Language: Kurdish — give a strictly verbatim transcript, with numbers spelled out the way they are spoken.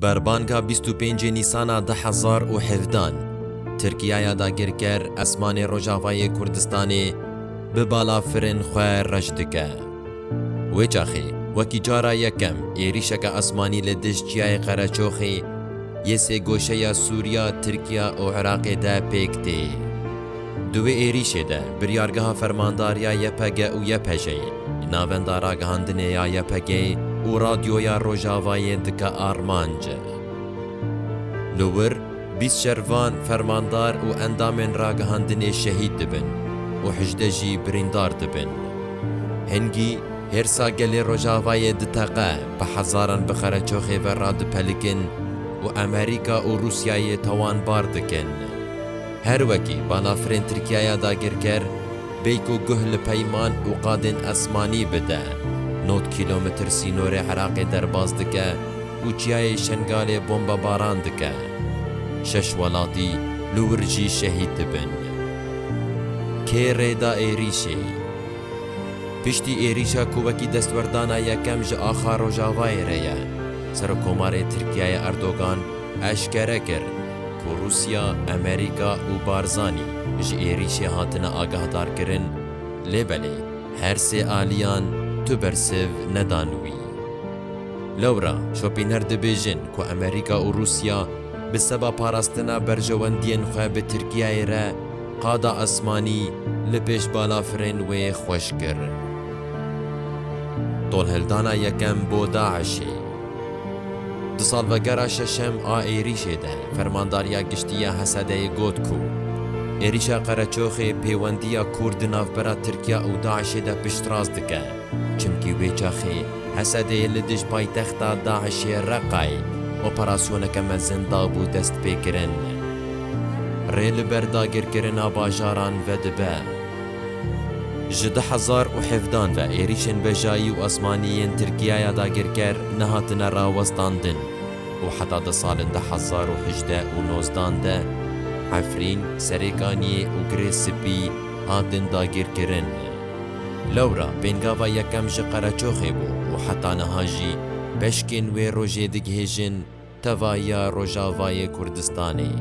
Berbanga bîst û pêncê Nîsana du hezar û hevdehan, Tirkiyaya dagirker esmanê Rojavayê Kurdistanê bi balafirên xwe reş dike. Wê çaxê, wekî cara yekem êrîşeke esmanî li dij çiyayê Qereçoxê yê sêgoşeya Sûriya, Tirkiya û Iraqê de pêk tê. Di wê êrîşê de biryargeha fermandariya Y P G û Y P J'ê, navenda ragihandinê ya Y P G'ê û radyoya Rojavayê dike armanc. Li wir bîst şervan, fermandar û endamên ragihandinê şehîd dibin û hejdeh jî birîndar dibin. Hingî hêrsa gelê Rojavayê diteqe, bi hezaran bi Qereçoxê ve radipelikin û Amerîka û Rûsyayê tawanbar dikin. Her wekî balafirên Tirkiyaya dagirker bêyko guh li peyman û qadên esmanî bide, nod kîlometr sînorê Iraqê derbas dike û çiyayê Şengalê bombebaran dike. Şeş welatî li wir jî şehîd dibin. Kê rê da êrîşê? Piştî êrîşa ku wekî destwerdana yekem ji axa Rojavayê re ye, Serokkomarê Tirkiyeyê Erdogan eşkere kir ku Rûsya, Amerîka û Barzanî ji êrîşê hatine agahdarkirin, lê belê her sê aliyan tu bersiv nedan wî. Lewra şopîner dibêjin ku Amerîka û Rûsya bi seba parastina berjewendiyên xwe bi Tirkiyeyê re qada esmanî li pêş balafirên wê xweş kir. Tolhildana yekem bo DAIŞ'ê. Di salvegera şeşem a êrîşê de Fermandariya Giştî ya Hesedeyê got ku êrîşa Qereçoxê pêwendiya kûr di navbera Tirkiya û DAIŞ'ê de piştrast dike. Çimkî wê çaxê Hesedê li dij paytexta DAIŞ'ê Reqayê operasyoneke mezin dabû destpêkirin. Rê li ber dagirkirina bajaran vedibe. Ji du hezar û hevdehan ve êrîşên bejayî û esmanî yên Tirkiyaya dagirker nehatine rawestandin û heta di salên du hezar û hejdeh û nozdehan de Efrîn, Serêkaniyê û Girê Spî hatin dagirkirin. Lewra pêngava yekem ji Qereçoxê bû û heta niha jî beşkên wê rojê digihêjin tevahiya Rojavayê Kurdistanê.